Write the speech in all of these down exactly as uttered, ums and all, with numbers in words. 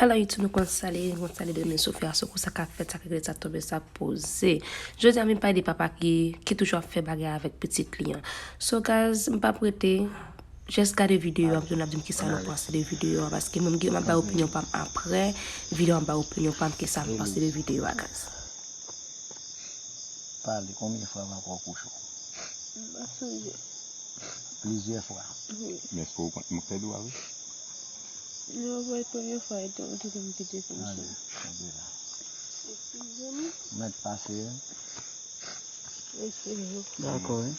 Hello YouTube, nou konn sa li ye, nou konn sa li ye, men Sofia, so kou sa ka fèt, sa ka rete, sa tonbe, sa poze. Jodi a, m pale de papa ki, ki toujou ap fè bagay avèk pitit li an. So, guys, m p ap rete, just gade videyo a, pou nou ap di m kisa nou panse de videyo a, paske mwen, m gen, m ap bay opinyon pa m apre videyo a, m bay opinyon pa m, kisa m panse de videyo a, guys. Pale, konbyen fwa papa w kouche w? M pa sonje. Plizyè fwa. Wi. Men èske w konn mank fè dwa wi? Non, vre, premye fwa, e te, e te konn kite kouche. Ale, kanpe la. Eskize m, Mèt pase, eskize m. Dakò, wi.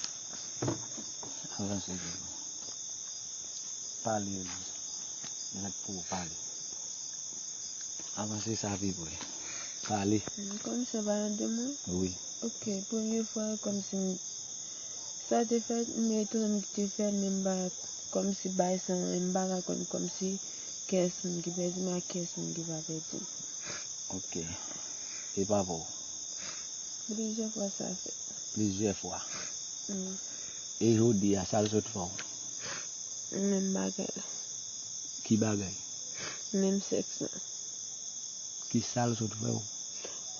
Avanse, wi. Pale, wi. Mèt pou w pale. Avanse sa pi pre. Pale. Kòm se pa yon demon? Wi. Ok, premye fwa, kòm si m, sa te fèt, m etone m ki te fèt, men m pa, kòm si bay sa, m pa ka konn, kòm si kès moun ki pèdi m ak kès moun ki pa pèdi m. Ok. E papa w? Plizyè fwa sa fèt. Plizyè fwa. Mm. E jodi a, sa l sot fè w? Menm bagay la. Ki bagay? Menm sèks la. Ki sa l sot fè w?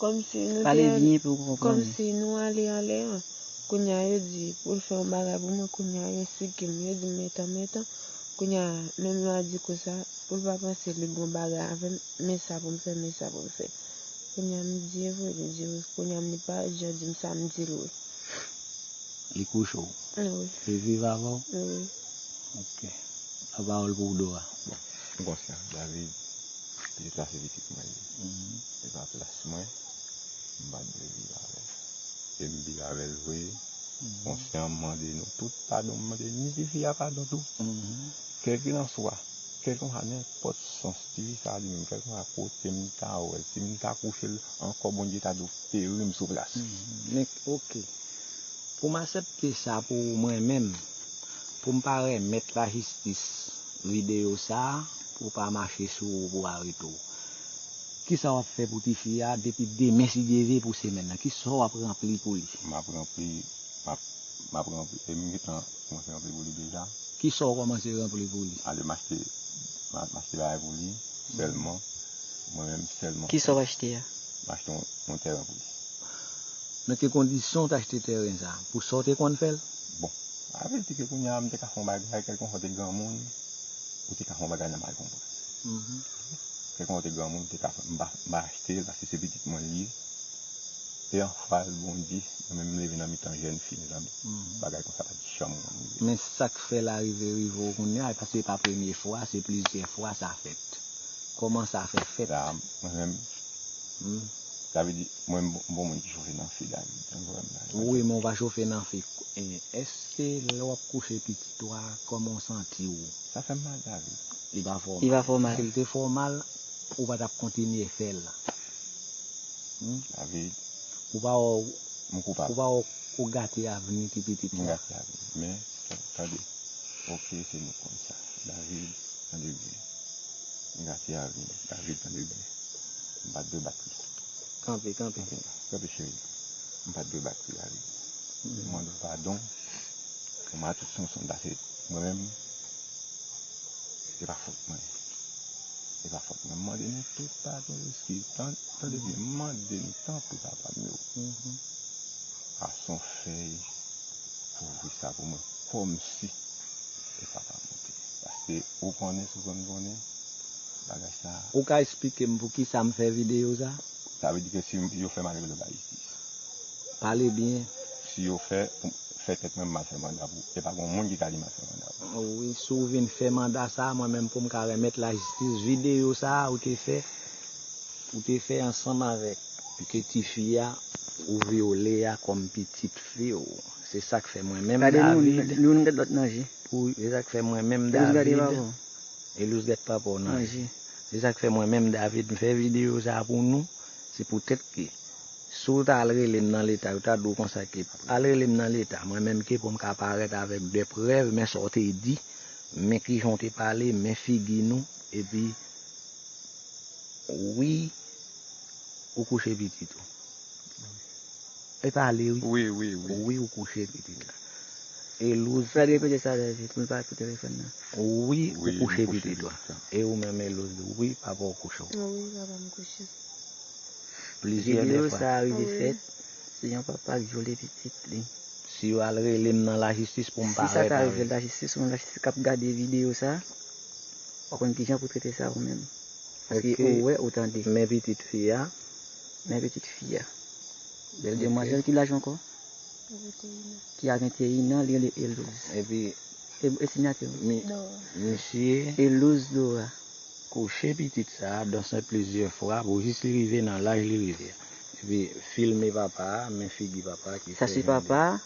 Kòm si nou Pale te byen pou w konprann. Kòm si nou ale anlè an. Kounye a yo di pou l fè yon bagay pou mwen, kounye a yo sike m, yo di m metan metan. Kounye a menm yo a di konsa, pou l pa panse li bon bagay avè m, men sa pou m fè, men sa pou m fè. Kounye a m di e vre, li di wi. Kounye a m li pa jan di m sa, m di l wi. Li kouche w? Wi, Li viv avè w? wi. Ok. Lapawòl pou w, Dora. M konsyan, David, pitit la se pitit mwen li ye. E pa plas mwen, m pa t dwe viv avè l. E m viv avè l vre, konsyan, m mande nou tout padon, m mande ni tifi a padon tou. Kèlkelanswa, kèlkelanswa nenpòt sans tifi sa a li menm, kèlkelanswa kote m ta wè l, si m ta kouche l ankò, Bondye ta dwe peri m sou plas. Men, ok. Pou m aksepte sa pou mwen menm, pou m pa remèt lajistis videyo sa a, pou w pa mache sou ou, pou w arete w. Kisa w ap fè pou tifi a depi demen, si Dye vle, pou semèn nan? Kisa w ap ranpli pou li? M ap ranpli, m ap, m ap ranpli, e m gentan kòmanse ranpli pou li deja. Kisa w kòmanse ranpli pou li? Ale m achte, m a- m achte bagay pou li, sèlman, mwen menm sèlman. Kisa w achte a? M achte yon, yon tèren pou li. Nan ki kondisyon w t achte tèren sa a? Pou sa w te konn fè l? Bon, sa vle di ke kounye a m te ka fè yon bagay, kèlkelanswa w te granmoun, ou te ka fè yon bagay nan mal konprann. Kèlkelanswa w te granmoun, ou te ka fè, m pa, m pa achte l paske se pitit mwen li ye. E an fwa l, Bondye, mwen menm m leve nan mitan jèn fi, mezanmi. Bagay konsa pa t janm konn rive. Men sa k fè l arive, rive w kounye a, paske se pa premye fwa, se plizyè fwa sa fèt. Kòman sa fè fèt? La, mwen menm, Hmm. Sa vle di, mwen m bon moun ki chofe nan fi David. Tankou wè m la. Wi, men w pa chofe nan fi. Eh, èske lè w ap kouche pitit ou a, kòman w santi w? Sa fè m mal, David. Li pa fè w Li mal. pa fè w mal. Si l te fè w mal, ou pa t ap kontinye fè l. David, Ou pa wè w, m koupab. ou pa wè w, ou gate avni ti pitit M la. gate avni. Men, tande. Ok, se nou konn sa. David, tande byen. M gate avni. David, tande byen. M pa t dwe bat li. Kanpe, kanpe. Kanpe, kanpe, cheri. M pa t dwe bat li, David. M mande w padon. Kòman tout Sonson ta fè mwen menm. Se pa fòt mwen. Se pa fòt mwen. M mande nou tout padon, eskiz. Tan- Tande byen, m mande nou tanpri, papa m yo. Pase yon fèy, kouvri sa pou mwen, kòmsi e papa m te. Paske ou konnen, si w konn konnen, bagay sa. Ou ka eksplike m pou ki sa m fè videyo sa? Sa vle di ke si yo fè m ale, yo ba jistis. Pale byen. Si yo fè, pou fè tèt mwen m al fè manda pou, e pa gen moun ki ka di m al fè manda pou. Wi, si w vin fè manda sa, mwen menm pou m ka remèt lajistis videyo sa ou te fè, ou te fè ansanm avèk ke tifi a ou vyole a kòm pitit fi w. Se sa k fè mwen menm Gade nou, David, nou, nou gade lòt nan je. pou, se sa k fè mwen menm Elous gade David, papa w. Elous gade papa w nan Nan je. Je. Se sa k fè mwen menm David, m fè videyo sa pou nou. Se poutèt ke si w ta al rele m nan leta, yo ta di w konsa ke al rele m nan leta, mwen menm ke pou m ka parèt avèk de prèv, men sa w te di, men kijan w te pale, men figi nou, epi wi, ou kouche pitit ou. E pale wi. Wi, wi, wi. Wi, ou kouche pitit la. Elouz. Fred, repete sa David, pou l pa pran telefòn nan. Wi, ou kouche pitit ou. E ou menm Elouz, wi, papa w kouche w. Wi, papa m kouche. Plizyè lè. Videyo sa a rive fèt, se yon papa k vyole pitit li. Si yo al rele m nan lajistis pou m parèt avè l. Si sa ta rive lajistis, ou menm lajistis k ap gade videyo sa a, w a konn kijan pou trete sa ou menm. Paske ou wè, ou tande. Men pitit fi a. Men pitit fi a. Bèl demwazèl ki laj ankò? Ki a venteyen an, li rele Elouz. Epi e, e sinyati w. Misye Elouz Dora. Kouche pitit sa a, donse plizyè fwa, pou jis li rive nan laj li rive a. Epi filme papa a, men figi papa a ki fè jan de. Sa se papa a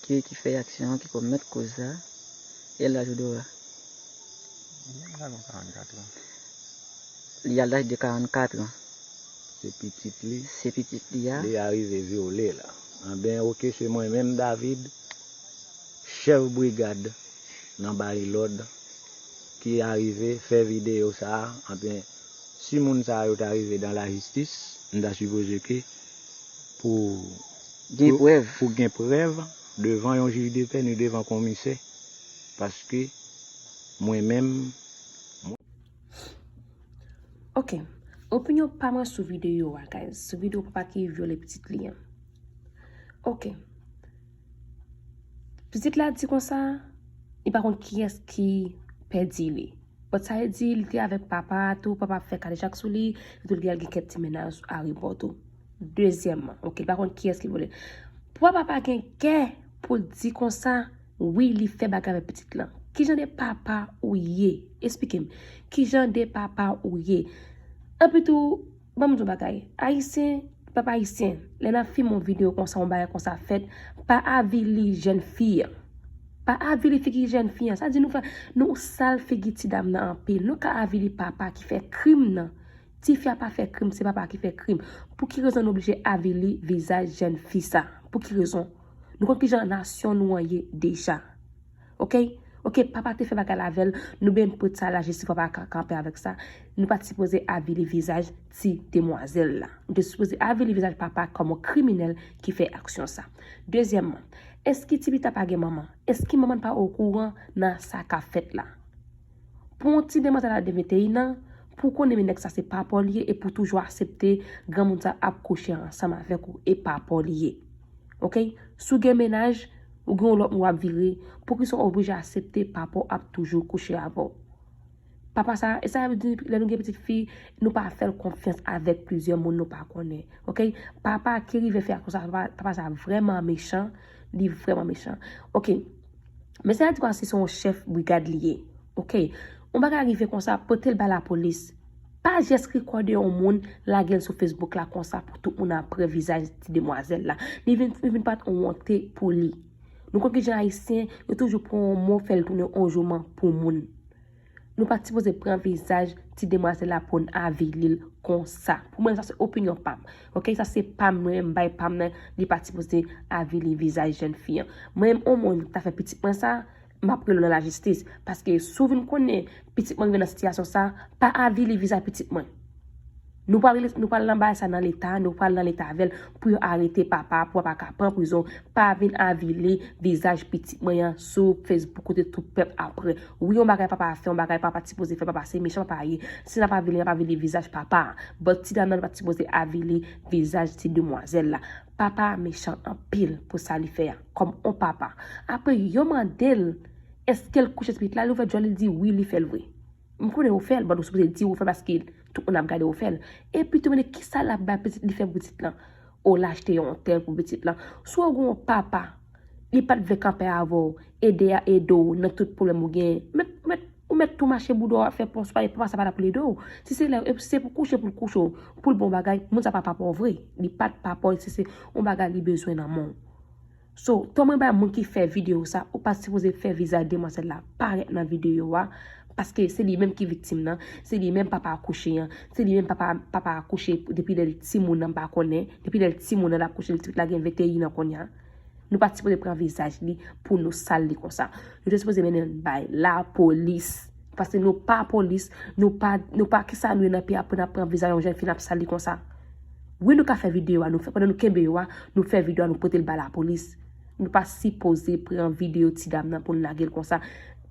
ki, ki fè aksyon an, ki komèt koz sa a. E laj ou Dora? Li al nan karannkat an. Li al laj de karannkat an. Se pitit li. Se pitit li a. Li arive vyole la. Anben, oke, se mwen menm, David, chèf brigad nan Bay Lòd, ki arive fè videyo sa a. Anben, si moun sa yo ta rive dan lajistis, m ta sipoze ke pou gen prèv, pou gen prèv devan yon jij de pè ni devan komisè, paske mwen menm. Ok. Opinyon pa mwen sou videyo a, guys. Sou videyo papa ki vyole pitit li an. Ok. Pitit la di konsa, li pa konn kiyès ki pèdi li. But sa vle di, li te avèk papa a tou, papa ap fè kadejak sou li, li tou li al gen kèk ti mennaj sou ayewopò tou. Dezyèmman, ok, li pa konn kiyès ki vyole. Pou papa pa gen kè pou l di konsa, wi, li fè bagay avèk pitit lan. Kijan de papa ou ye? Esplike m. Kijan de papa ou ye? Epi tou, ban m di w bagay. Ayisyen, papa ayisyen, lè n ap filme yon videyo konsa, yon bagay konsa fèt, pa avili jèn fi an. Pa avili figi jèn fi an. Sa di nou fè, nou sal figi ti dam nan anpil. Nou ka avili papa ki fè krim nan. Tifi a pa fè krim, se papa ki fè krim. Pou ki rezon nou oblije avili vizaj jèn fi sa? Pou ki rezon? Nou konn kijan nasyon nou an ye deja. Ok? Ok, papa te fè bagay la avè l, nou bezwen pote sa lajistis, papa ka kanpe avèk sa. Nou pa t sipoze avili vizaj ti demwazèl la. Nou te sipoze avili vizaj papa kòm yon kriminèl ki fè aksyon sa. Dezyèmman, èske ti pita pa gen manman? Èske manman n pa okouran nan sa k ap fèt la? Pou yon ti demwazèl a de venteyen an, pou konnen men nèg sa se papa w li ye e pou toujou aksepte granmoun sa ap kouche ansanm avèk ou e papa w li ye. Ok? Si w gen mennaj, ou gen yon lòt moun w ap vire, poukisa w oblije aksepte papa w ap toujou kouche avè w? Papa sa, e sa vle di, lè nou gen pitit fi, nou pa fè l konfyans avèk plizyè moun nou pa konnen. Ok? Papa ki rive fè konsa, papa, papa sa vrèman mechan, li vrèman mechan. Ok. Mesye a di konsa se yon chèf brigad li ye. Ok. Yon bagay rive konsa, pote l bay lapolis. Pa jis rekòde yon moun, lage l sou Facebook la konsa pou tout moun ap wè vizaj ti demwazèl la. Li vin, li vin parèt yon wonte pou li. Nou konn kijan ayisyen, yo toujou pran yon mo, fè l tounen yon jouman pou moun. Nou pa t sipoze pran vizaj ti demwazèl la pou n avili l konsa. Pou mwen, sa se opinyon pa m. Ok, sa se pa m, mwen, m bay pa m nan, li pa t sipoze avili vizaj jèn fi an. Mwen, yon moun ta fè pitit mwen sa, m ap rele w nan lajistis. Paske si w vin konnen pitit mwen rive nan sitiyasyon sa, pa avili vizaj pitit mwen. Nou pral, nou pral nan bagay sa nan leta, nou pral nan leta avè l pou yo arete papa, pou papa ka pran prizon, pa vin avili vizaj pitit mwen an sou Facebook kote tout pèp ap wè. Wi, yon bagay papa fè, yon bagay papa t sipoze fè, papa se mechan papa ye. Si n ap avili, n ap avili vizaj papa a. But ti dam nan pa t sipoze avili vizaj ti demwazèl la. Papa a mechan anpil pou sa li fè a, kòm yon papa. Apre, yo mande l, èske l kouche ti pitit la, li ouvè djòl, li di wi, li fè l vre. M konnen ou fè l, but ou sipoze di ou fè l paske tout moun ap gade ou fè l. Epi tou mande kisa l ap bay pitit li fè pou pitit lan. O l achte yon tèl pou pitit lan. Si w gen yon papa, li pa t vle kanpe avè w, ede a ede w nan tout pwoblèm ou genyen. Mèt, mèt, ou mèt tou mache bouda w ap fè pòs pa, papa sa pa la pou l ede w. Si se lè, si se pou kouche pou l kouche w, pou l bon bagay, moun sa pa papa w vre. Li pa t papa w, si se yon bagay li bezwen nan men w. So, tan mwen bay moun ki fè videyo sa, ou pa t sipoze fè vizaj demwazèl la parèt nan videyo a, paske se li menm ki viktim nan, se li menm papa a kouche an, se li menm papa, papa a kouche depi lè l timoun nan, m pa konnen, depi lè l timoun nan l ap kouche, l ti la gen venteyen an kounye a. Nou pa t sipoze pran vizaj li pou nou sal li konsa. Nou te sipoze mennen l bay lapolis. Paske nou pa polis, nou pa, nou pa kisa nou ye nan peyi a pou n ap pran vizaj yon jèn fi n ap sal li konsa. Wi, nou ka fè videyo a, nou fè, pandan nou kenbe yo a, nou fè videyo a, nou pote l ba lapolis. Nou pa sipoze pran videyo ti dam nan pou n lage l konsa.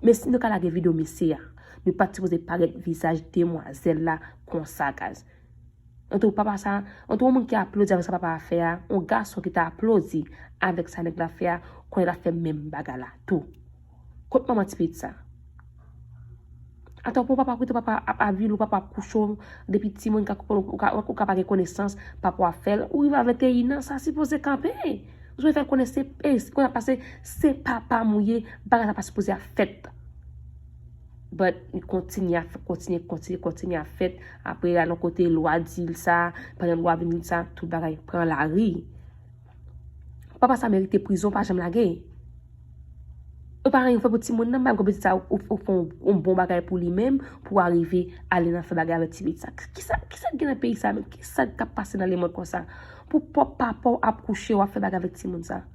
Men si nou ka lage videyo mesye a, nou pa t sipoze parèt vizaj demwazèl la konsa, guys. Antou papa sa, antou yon moun ki aplodi avèk sa papa a fè a, yon gason ki ta aplodi avèk sa nèg la fè a, konnen l ap fè menm bagay la tou. Kot manman ti pitit sa? Atò pou papa, pou papa ap avili w, papa ap kouche w, depi timoun ka, ou ka, ou ka pa gen konesans, papa w ap fè l, ou rive a venteyen an, sa sipoze kanpe. Ou sipoze fè l konnen se, e, se konn ap pase, se papa m ou ye, bagay sa pa sipoze ap fèt. But li kontinye ap fèt, kontinye, kontinye, kontinye ap fèt. Apre al yon kote, lwa di l sa, pandan lwa vin di l sa, tout bagay pran lari. Papa sa merite prizon, pa janm lage. Ou pa anyen fè pou timoun nan, malgre pitit sa ou, ou fè yon bon bagay pou li menm, pou arive ale nan fè bagay avèk ti pitit sa. Kisa, kisa k gen nan peyi sa menm? Kisa k ap pase nan lemonn konsa? Pou pwòp papa w ap kouche w ap fè bagay avèk timoun sa.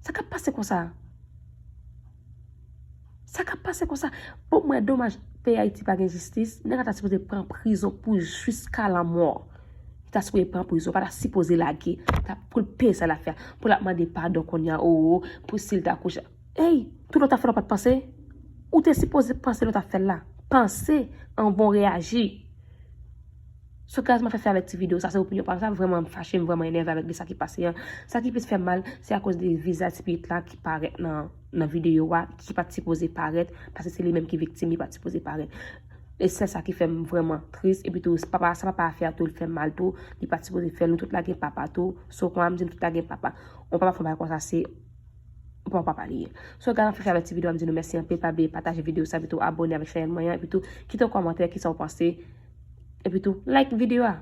Sa k ap pase konsa? Sa k ap pase konsa? Pou mwen domaj, peyi Ayiti pa gen jistis, nèg la ta sipoze pran prizon pou jiska lanmò. Li ta sipoze pran prizon, pa ta sipoze lage, ta pou l peye sa l ap fè, pou l ap mande padon kounye a, o, o, pou si l ta kouche. Ey, tout lòt afè w pa t panse? Ou te sipoze panse lè w t ap fè l la. Panse anvan w reyaji. So guys, m ap fè fè avèk ti videyo sa, se opinyon pa m, sa vrèman fache m, vrèman enève avèk de sa ki pase an. Sa ki plis fè m mal, se akoz de vizaj ti pitit la ki parèt nan, nan videyo a, ki pa t sipoze parèt, paske se li menm ki viktim, li pa t sipoze parèt. E se sa ki fè m vrèman tris, epi tou, papa, sa papa a fè a tou, li fè m mal tou, li pa t sipoze fè l, nou tout la gen papa tou, so kòman m di nou tout la gen papa. Yon papa fè bagay konsa, se, bon, papa li ye. So, guys, m ap fè fè avèk ti videyo a, m di nou mèsi anpil, pa bliye pataje videyo sa, epi tou abone avèk chanèl mwen an, epi tou kite yon kòmantè, kisa w panse, epi tou like videyo a.